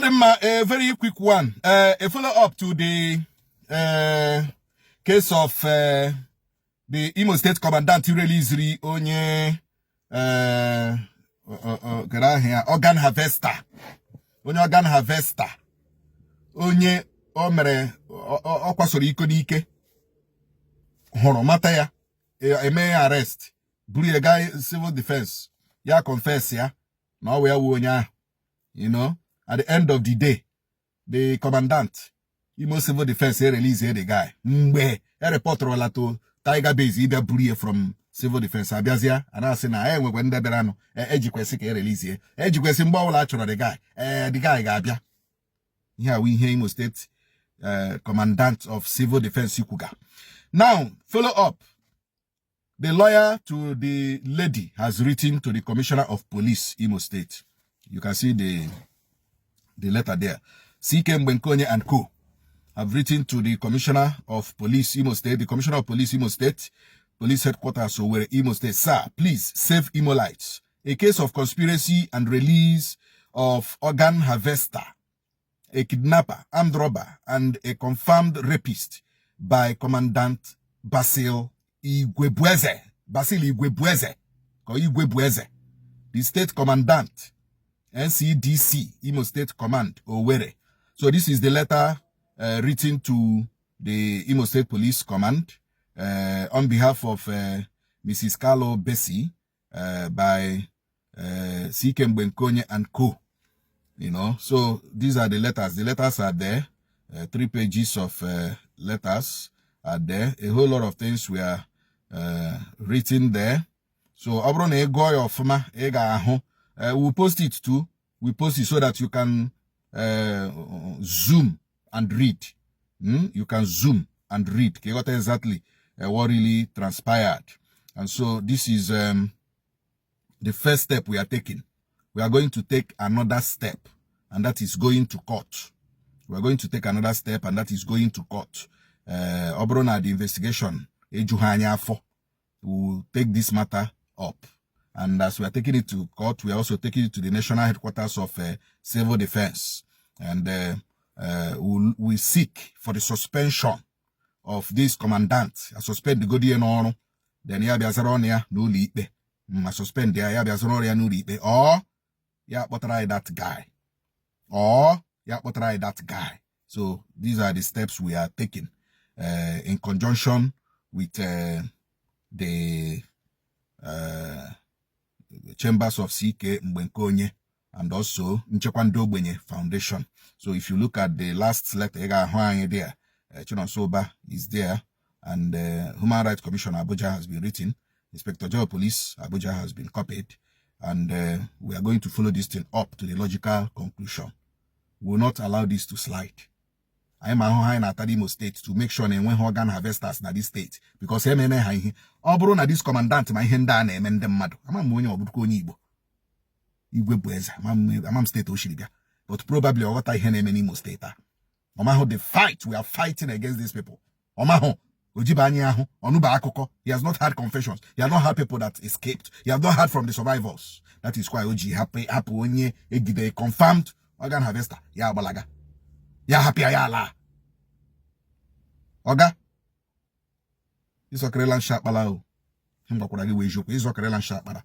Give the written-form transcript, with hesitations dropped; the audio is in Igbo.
Ọ dị mma. A very quick one, a follow up to the case of the Imo State Commandant released onye kedu aha ya, organ harvester, onye organ harvester, onye o mere ọ kwasoro iko n'ike, hụrụ mata ya, eme ya arrest, buru ya gaa civil defense, ya confess ya na ọ wụ ya wụ onye ahụ. At the end of the day, the commandant, Imo Civil Defense, release the guy mgbe e reportụrụla to Tiger Base ịbịa buru ya from civil defense. Abịazịa a na-asị na e nwekwe ndị bịaranụ ejikwesị ka e release, ejikwesị mgbe ọbụla a chọrọ the guy, ee, the guy ga-abịa. Ihe awụ ihe Imo State Commandant of Civil Defense kwuga. Now, follow up: the lawyer to the lady has written to the Commissioner of Police, Imo State. You can see the letter there. CK Mgbenkonye and Co have written to the Commissioner of Police, Imo State, the Commissioner of Police, Imo State, Police Headquarters, Owerri, Imo State. "Sir, please save Imolites. A case of conspiracy and release of organ harvester, a kidnapper, armed robber, and a confirmed rapist by Commandant Basil Igwebueze." Basil Igwebueze. Or Igwebueze. "The State Commandant, NCDC, Imo State Command, Owerri." So this is the letter written to the Imo State Police Command on behalf of Mrs. Carlo Bessie by CK Mgbenkonye and Co. So these are the letters. The letters are there. Three pages of letters are there. A whole lot of things were written there. So ọ bụrụ na ị gụọ ya ọfụma, ị ga-ahụ. We'll post it too. We post it so that you can zoom and read. You can zoom and read. Ka ị ghọta exactly what really transpired. And so this is the first step we are taking. We are going to take another step, and that is going to court. We are going to take another step, and that is going to court. Ọ bụrụ na the investigation ejughị anya afọ, we will take this matter up. And as we are taking it to court, we are also taking it to the national headquarters of civil defense. And we seek for the suspension of this commandant. A suspend godi ya n'ọrụ, then ya bịa zara ọnụ ya n'ụlọ ikpe. Ma suspend ya, ya bịa zara ọrụ ya n'ụlọ ikpe. Or ya kpọtara anyị that guy. Or ya kpọtara anyị that guy. So these are the steps we are taking in conjunction with the chambers of CK Mgbenkonye and also Nchekwa Ndị Ogbenye Foundation. So if you look at the last letter, ị ga-ahụ anyị there. Chinonso Uba is there, and Human Rights Commission Abuja has been written. Inspector General Police Abuja has been copied, and we are going to follow this thing up to the logical conclusion. We will not allow this to slide. Anyị ma ahụhụ anyị na-ata Imo State to make sure na enweghị organ harvesters na this state, because ememe ha ihe ọ bụrụ na this commandant ma ihe ndị a na-eme ndị mmadụ. Ama m onye ọ bụrụkwa onye Igbo, Igwe bụ eze, ama m steeti o shiri bịa, but probably ọ ghọta ihe na-eme n'Imo Steeti a. Ọ mahụ the fight we are fighting against these people. Ọ mahụ ojibe anya ahụ ọnụba akụkọ. He has not had confessions. He has not had people that escaped. He has not heard from the survivors. That is why o ji hapụ hapụ onye egide, confirmed organ harvester, ya agbalaga, ya hapụ ya, ya ala. Ọga ịzọkarịla nshi akpala o. M gwakwara gị wee eziokwu, ịzọkarịla nshi akpara.